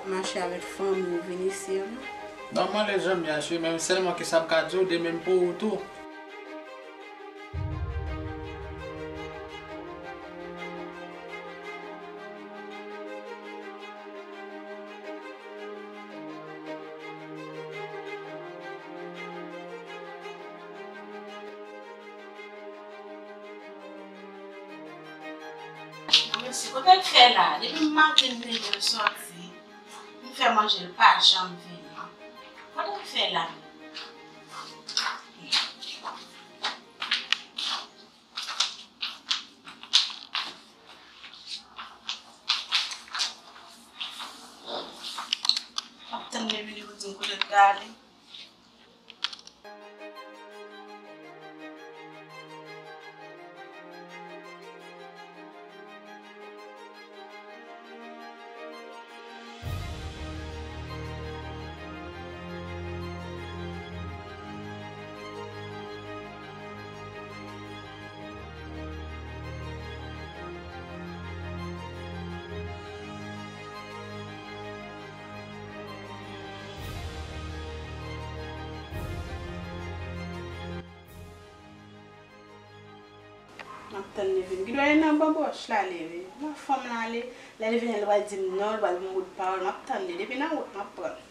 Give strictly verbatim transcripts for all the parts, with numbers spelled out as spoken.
Mache avèk fanmi w vin isi an non. Nòmal, zanmi, ase menm sèlman ke sa m ka di w de menm pou ou tou. Mesye, kote l fè la? Depi maten m te di l sòti, m fè manje, l pa janm vini. Kote l fè la? M ap tann li vini pou di m kote l prale. M ap tann li vin. Gen dwa li nan banbòch la, li. Lè fanm lan ale, lè li vini, li pral di m non, li pral ban m bout pawòl. M ap tann li. Depi nan wout, m ap pran l.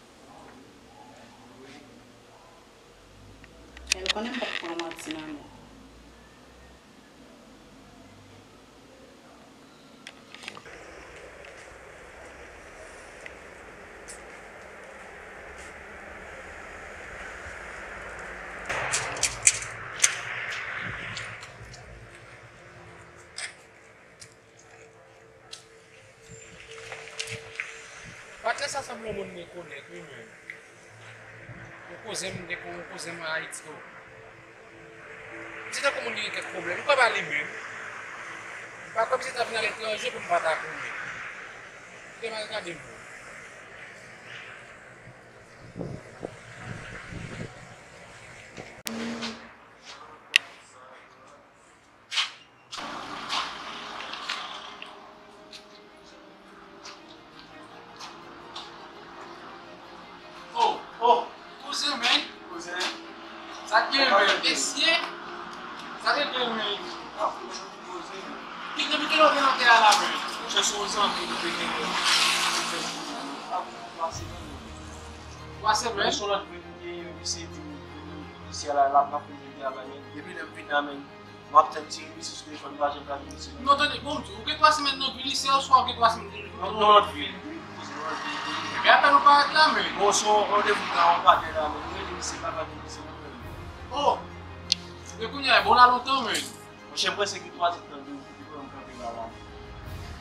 Èl konnen m p ap pran manti nan men l. Patnè sa sanble yon moun mwen konèt, wi, men. Yon kouzen m, te kon yon kouzen m an Ayiti tou. Li tankou moun ki gen kèk pwoblèm. Li pa ba li menm. Li pa kòmsi ta vin aletranje pou m pa ta konnen. Li te mal gade m. Oh, oh, kouzen, men. Kouzen. Sa k gen, men? Mesye. Sa k gen, men? Kouzen. Ki, depi kilè w vin nan tè a la, men? Monchè, se yon zanmi nou te genyen. Twa semèn. Twa semèn? Yon lòt moun ki misye di misye la, l ap, l ap fè travay, men. Depi lè m vin la, men. M ap tann ti misye sou telefòn, m pa janm gade misye. Non, tande, bon, m di w, ou gen twa semèn nan vil isi, oswa ou gen twa semèn nan vil? Non, nan lòt vil, wi, kouzen, nan lòt vil, wi. Ebyen, apèl ou parèt la, men. Bon, se yon randevou m gen ak yon patnè la, men. Mwen rele misye, m pa gade misye, non, men. Oh! E kounye a, bon, la lontan, men. Monchè, m prèske gen twa zèdtan depi m kanpe la, la.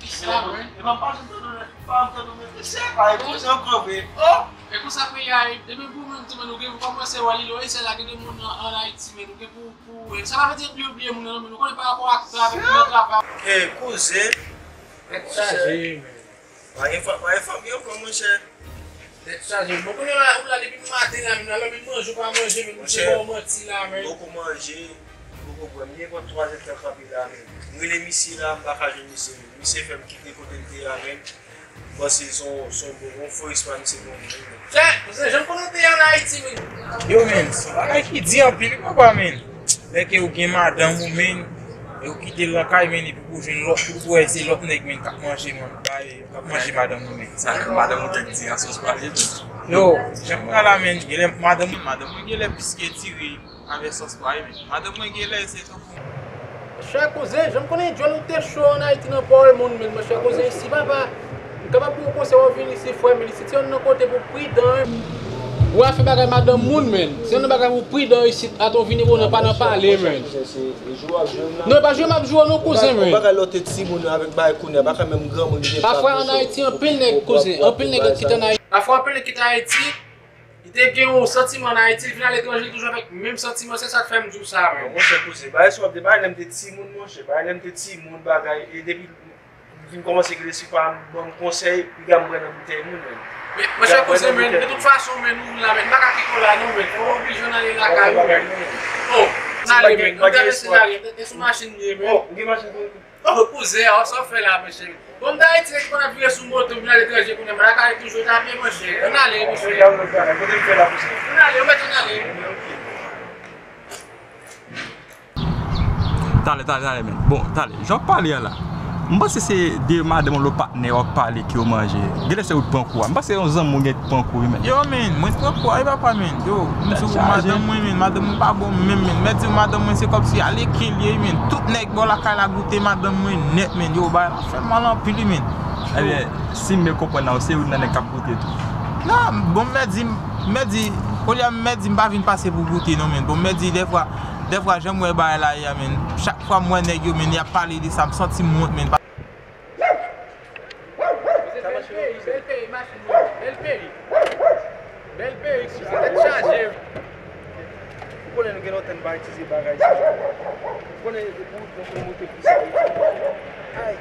Kisa, men? E m pa janm tande, pa m tande, men. Se pa, e kouzen ankò, men. Oh! E konsa peyi a ye, depi pou menm tou, men, nou gen, nou kòmanse wè li, lò, e se la gen de moun an, an Ayiti, men, nou gen pou Pou, sa pa vle di bliye, bliye moun nan, non, men nou konnen pa rapò ak travay, nan travay. Eh, kouzen. Tèt chaje, men. Pa gen fanm, pa gen fanm yo ankò, monchè. Tèt chaje. Bon, kounye a, ou la depi maten la, menm la, lè menm manje ou pa manje, men ou se bon manti la, men. Poko manje, poko bwè. M gen pran twa zèdtan kanpe la, men. M rele misye la, m pa ka jwenn misye, men. Misye fè m kite kote m te a, men. Bon, se son, son bon, bon fo espwa misye bon moun. Chè, se janm konnen te an Ayiti, men. Yo, men, se yon bagay ki di anpil, papa, men. Lè ke ou gen madanm ou, men, e ou kite l nan kay, men, epi pou jwenn lòt, pou, pou wè se lòt nèg, men, k ap manje, men, bay, k ap manje madanm ou, men. Sa, madanm ou te di an sòs pale tou. Yo, jan m pale la, men, genlè madanm, madanm mwen genlè plis ke diri. Avè sòs pa, wi, men madanm mwen genlè se tankou. Monchè kouzen, jan m konnen dyòl ou te cho an Ayiti nan pawòl moun, men monchè kouzen isi, papa. M kapab ba w konsèy, w ap vin isi, frè, men isi, se yon nan kote pou pridan, wi. Ou a fè bagay madanm moun, men. Se yon nan bagay pou pridan isi, ato vini bon nan pa nan pale, men. Non, e pa jwe m ap jwe w non, kouzen, men. Bagay lè w te timoun avèk bagay kounye a, pa ka menm granmoun li gen. Pafwa an Ayiti, anpil nèg, kouzen, anpil nèg kite an Ayiti. Pafwa anpil nèg kite Ayiti. Li te gen yon santiman an Ayiti, li vin aletranje, li toujou avèk menm santiman, se sa k fè m di w sa, men. Monchè, kouzen, bagay sa w ap di, bagay lè m te timoun, monchè, bagay lè m te timoun, bagay, e depi m vin kòmanse gen lespri pa m, ban m konsèy, piga m pran nan boutèy moun, men. Men, monchè, kouzen, men, de tout fason, men, nou la, men, m pa ka kite w la, non, men, fò w oblije w ale lakay ou, men. Oh, n ale, men, nou travèse lari, e sou machin m ye, men. Oh, ou gen machin pou Oh, kouzen, oh, sa w fè la, mesye? Bon, m t Ayiti, se konn ap vire sou moto, m vin aletranje, kounye a, m lakay toujou, ta byen, monchè. Ann ale, mesye. Kote m fè la, kote m fè la, mesye? Ann ale, ou mèt ann ale. Talè, talè, talè, men. Bon, talè. Jan w ap pale a la. M panse se de madanm ou lòt patnè w ap pale ke w manje. Genlè se ou k pran kou a. M panse se yon zanmi w gen k pran kou wi, men. Yo, men, mwen t pran kou a wi, papa, men. Yo, m sou madanm mwen, men. Madanm mwen pa bon menm, men. Mèt di w madanm mwen se kòmsi ale ken l ye, men. Tout nèg bò lakay la goute madanm mwen nèt, men. Yo, bagay la fè m mal anpil wi, men. Ebyen, si m byen konprann la, ou se youn nan nèg k ap goute tou. Non, bon, mèt di, mèt di, olye mèt di m pa vin pase pou goute, non, men. Bon, mèt di, dèfwa, dèfwa, jan m wè bagay la ye a, men. Chak fwa m wè nèg yo, men, y ap pale de sa, m santi m wont, men. Bèl peyi, bèl peyi, machin, bèl peyi. Bèl peyi, kouzen, tèt chaje. Ou konnen nou gen lontan n pa itilize bagay sa. Ou konnen depi w monte plis Ayiti. Ay.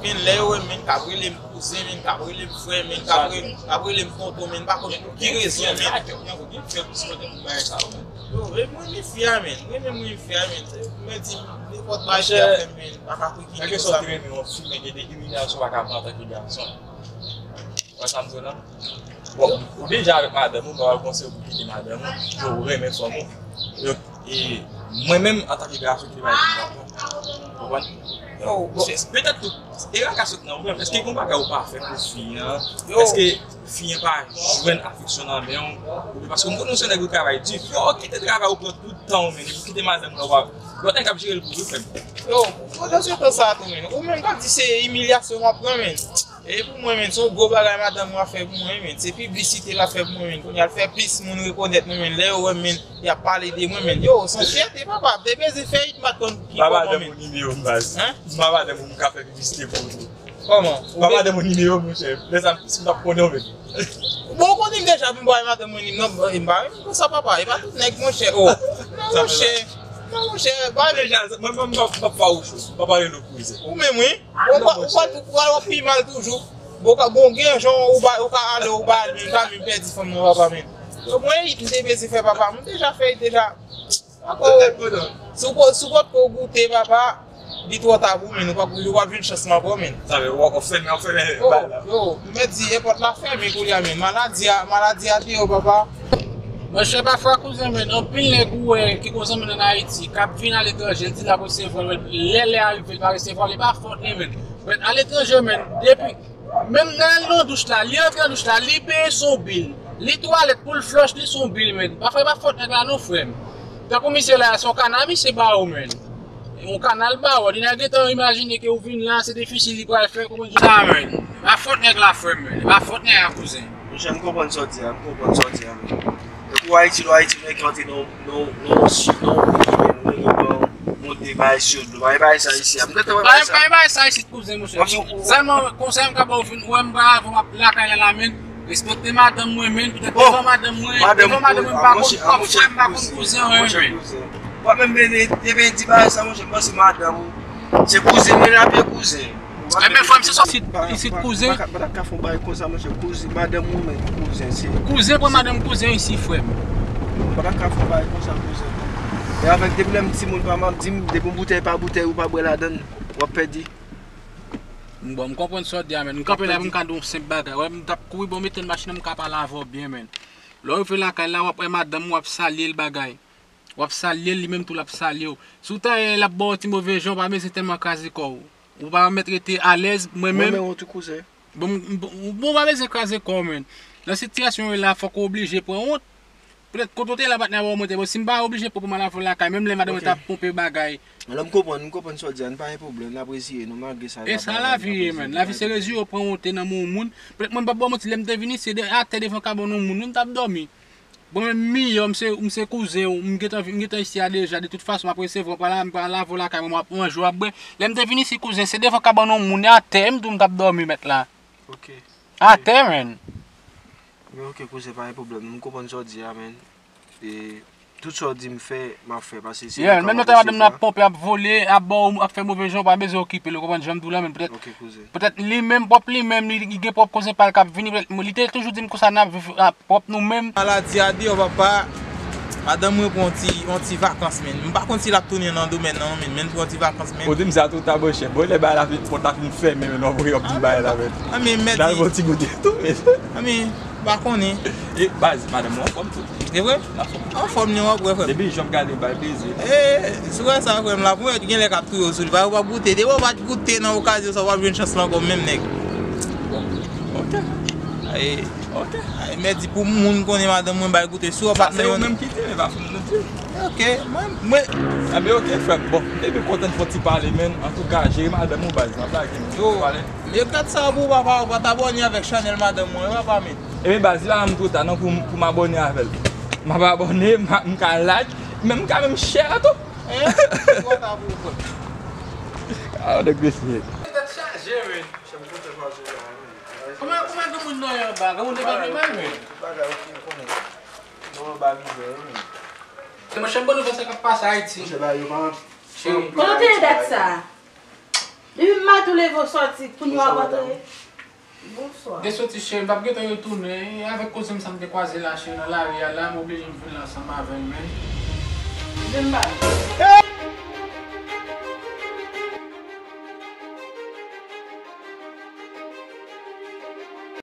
Men lè yo wè m, men k ap rele m kouzen, men k ap rele m frè, men k ap re-, k ap rele m tonton, men m pa konn pou ki rezon, men. Yo, e mwen renmen fi a, men. Mwen renmen mwen fi a, men. Men di, nenpòt bagay ki ap fè m, men, pa ka pran ki nèg sa. Kèlkeswa w te renmen yon fi, men gen de imilyasyon w pa ka pran antanke gason. Wè sa m di w la? Bon, ou deja avèk madanm ou, men w ap konseye w pou kite madanm ou, yo renmen fanm ou. Yo, e mwen menm, antanke gason ki te bay fanm nan, konprann? Yo, bon, petèt tout, era ka sot nan ou menm. Èske gen yon bagay ou pa fè pou fi an? Èske fi an pa jwenn afeksyon nan men w? Oubyen paske m konnen w se yon nèg ou travay di. Yo, kite travay ou pran tout tan w, men, epi kite madanm nan, w ap, lòt nèg ap jere l pou ou, frè m. Yo, pandan se tan sa tou, men, ou menm k ap di se imilyasyon w ap pran, men. E pou mwen, men, se yon gwo bagay madanm mwen ap fè pou mwen, men. Se piblisite l ap fè pou mwen, men. Kounye a l fè plis moun rekonèt mwen, men. Lè yo wè m, men, y ap pale de mwen, men. Yo, se yon fyète, papa. M te bezwen fè it m pa t konn ki kòman, men. Ba madanm ou nimewo m, baz. Hein? Ba madanm ou, m ka fè piblisite pou ou tou. Kòman? Ba madanm ou nimewo m, monchè. Lè sa, si m t ap konnen w, men. Bon, ou konnen m deja, m ba madanm mwen nimewo m, non, m pa renmen konsa, papa. E pa tout nèg, monchè. Oh. Non, monchè. Non, monchè. Ba deja, mwen, mwen, m p ap, m p ap fawoche w. M p ap pale nou kouzen. Ou menm, wi. Ou pa, ou pa, ou pa, ou pi mal toujou. Bon, ka, bon, gen jan ou ba, ou ka ale, ou ba al, men pa menm pèdi fanm nan, papa, men. Donk, mwen, m te bezwen fè papa, m deja fè, deja. Ankò, si w po-, si w potko goute, papa, li twò ta pou, men ou p ap, ou p ap jwenn chans lan ankò, men. Sa vle, w ap fèmen, w ap fèmen bagay la. Yo, m mèt di, èpòt la fèmen kounye a, men. Maladi a, maladi a deyò, papa. Monchè, pafwa, kouzen, men, anpil nèg ou wè ki gon zanmi l ann Ayiti, k ap vin aletranje, l di l ap resevwa l, lè lè a rive, l pa resevwa l, e pa fòt li, men. Men, aletranje, men, depi, menm nan al nan douch la, li antre nan douch la, li peye son bil, li twalèt pou l flòch, li son bil, men. Pafwa, e pa fòt nèg la, non, frè m. Tankou misye la, se yon kanal misye ba ou, men. Yon kanal ba ou, li nan gentan imajine ke ou vin la, se defisil li pral fè, konprann sa, men. E pa fòt nèg la, frè m, men. E pa fòt nèg la, kouzen. Monchè, m konprann sa w di a, m konprann sa w di a, men. Depi w Ayiti, nou Ayiti, nou gen antre nan, nan, nan, nan peyi, men, nou gen yon monte bay sou nou. Bay, bay sa isi a. M gentan wè bay sa. Bay, bay sa isi, kouzen, monchè. Sèlman, konsèy m ka ba w, fin, wè m pa avè w lakay la, la, men. Respekte madanm mwen, men. Petèt devan madanm mwen, devan madanm mwen, m pa konn frè m, m pa konn kouzen, men. Ou pa menm vin, vin di bagay sa, monchè, m panse madanm ou. Se kouzen, men l ap ye kouzen. Enben, frè m, se sa isit, isit kouzen. M pa ka, m pa ka fè yon bagay konsa, monchè, kouzen, madanm ou, men, kouzen, se. Kouzen pran madanm kouzen isi, frè m. M pa ka fè yon bagay konsa, kouzen. E avèk depi lè m timoun, pa m ap di m, depi yon boutèy pa boutèy, ou pa bwè ladan l, w ap pèdi. Bon, m konprann sa w di a, men. M kanpe la pou m ka di w yon senp bagay. Wè, m t ap kouri, bon, mete nan machin nan, m ka pale avè w byen, men. Lè w rive lakay la, w ap wè madanm ou, w ap salye l bagay. W ap salye l, li menm tou l ap salye w. Si w ta wè l ap ba w ti move jan, w pa bezwen tèlman kraze kò w. Ou pa mèt rete alèz, mwen menm. Mwen men wont wi kouzen. Bon, m, bon, bon, w pa bezwen kraze kò w, men. Nan sitiyasyon w ye la, fòk ou oblije pran wont. Petèt kote w te la pa t nan bon mwen te bon. Si m pa oblije pran pou m al avè w lakay, menm lè madanm mwen t ap ponpe bagay. Alò m konprann, m konprann sa w di a, n pa gen pwoblèm, n ap reziye nou malgre sa. E sa lavi ye, men. Lavi se reziye w, pran wont nan men yon moun. Petèt mwen m p ap ba w manti, lè m te vin isi, se de, atè devan kabann yon moun, wi, m t ap dòmi. Bon, men m miyò, m se, m se kouzen w, m gentan, m gentan isi a deja. De tout fason, m ap resevwa w, m pral, m pral lave w lakay mwen, w ap manje, w ap bwè. Lè m te vin isi, kouzen, se devan kabann yon moun, e atè, m di w m t ap dòmi, mèt la. Ok. Atè, men. Men ok, kouzen, pa gen pwoblèm. M konprann sa w di a, men. E, Tout sa w di m fè, m ap fè, paske se... Yeah, menm lè madanm nan ap ponpe, ap vole, ap ba w, ap fè move jan, w pa bezwen okipe l, ou konprann jan m di w la, men petèt, petèt li menm, pwòp li menm, li, li gen pwòp koze pa l k ap vini, petèt, li te toujou di m konsa n ap viv, ap pwòp nou menm. Maladi a deyò, papa. Madanm mwen pran yon ti, yon ti vakans, men. M pa konn si l ap tounen nan domèn nan, men, men l pran yon ti vakans, men. Ou di m sa tou ta, monchè. Bon, lè bagay la fin, pòt la fin fèmen, men non, vre, w ap di bagay la, men. Anmè, mèt. N al fè yon ti goute tou, men. Anmè, m pa konnen. E, baz, madanm ou anfòm tou. E vre? Anfòm. Anfòm, li anfòm, frè m. Depi jan m gade, bay plezi. E, si w wè sa, frè m, la, pou mwen, gen lè k ap touye w sou li. Pa, w ap goute. Depi w pa t goute nan okazyon sa, w ap jwenn chans la ankò, menm nèg. Bon, ok. Ay, ok. Ay, mèt di pou moun konnen madanm mwen bay goute. Si w pa t nan yon... Sa se ou menm ki di, men pa fè m di. Ok, mwen, mwen... Anben, ok, frè m. Bon, depi kontan fè ti pale, men. Antouka, jere madanm ou, baz, nan blayi, men. Yo, pale. Men gad sa pou papa, ou pa t abòne avèk chanèl madanm mwen, papa, men. Ebyen, baz, li pa janm twò ta, non, pou, pou m abòne avè l. M ap abòne, m a, m ka like, men m ka menm share tou. Hein? Twò ta pou ou, frè. Ah, nèg mesye. Tèt chaje, men. Kòman, kòman granmoun nan ye anba? Granmoun nan pa vle bay, men. Bagay, ou fin konnen. Bon, ba mizè, wi, men. Monchè, m bon, nou wè sa k ap pase Ayiti. Monchè, ba yo pa... Cheri. Kote w te ye dat sa? Depi maten w leve w sòti, kounye a w ap antre. Bonswa. Gen soti cheri, m t ap gentan retounen. E avèk koze m sa m te kwaze la, cheri, nan lari a la, m oblije m vin la ansanm avè l, men. Vin ba m.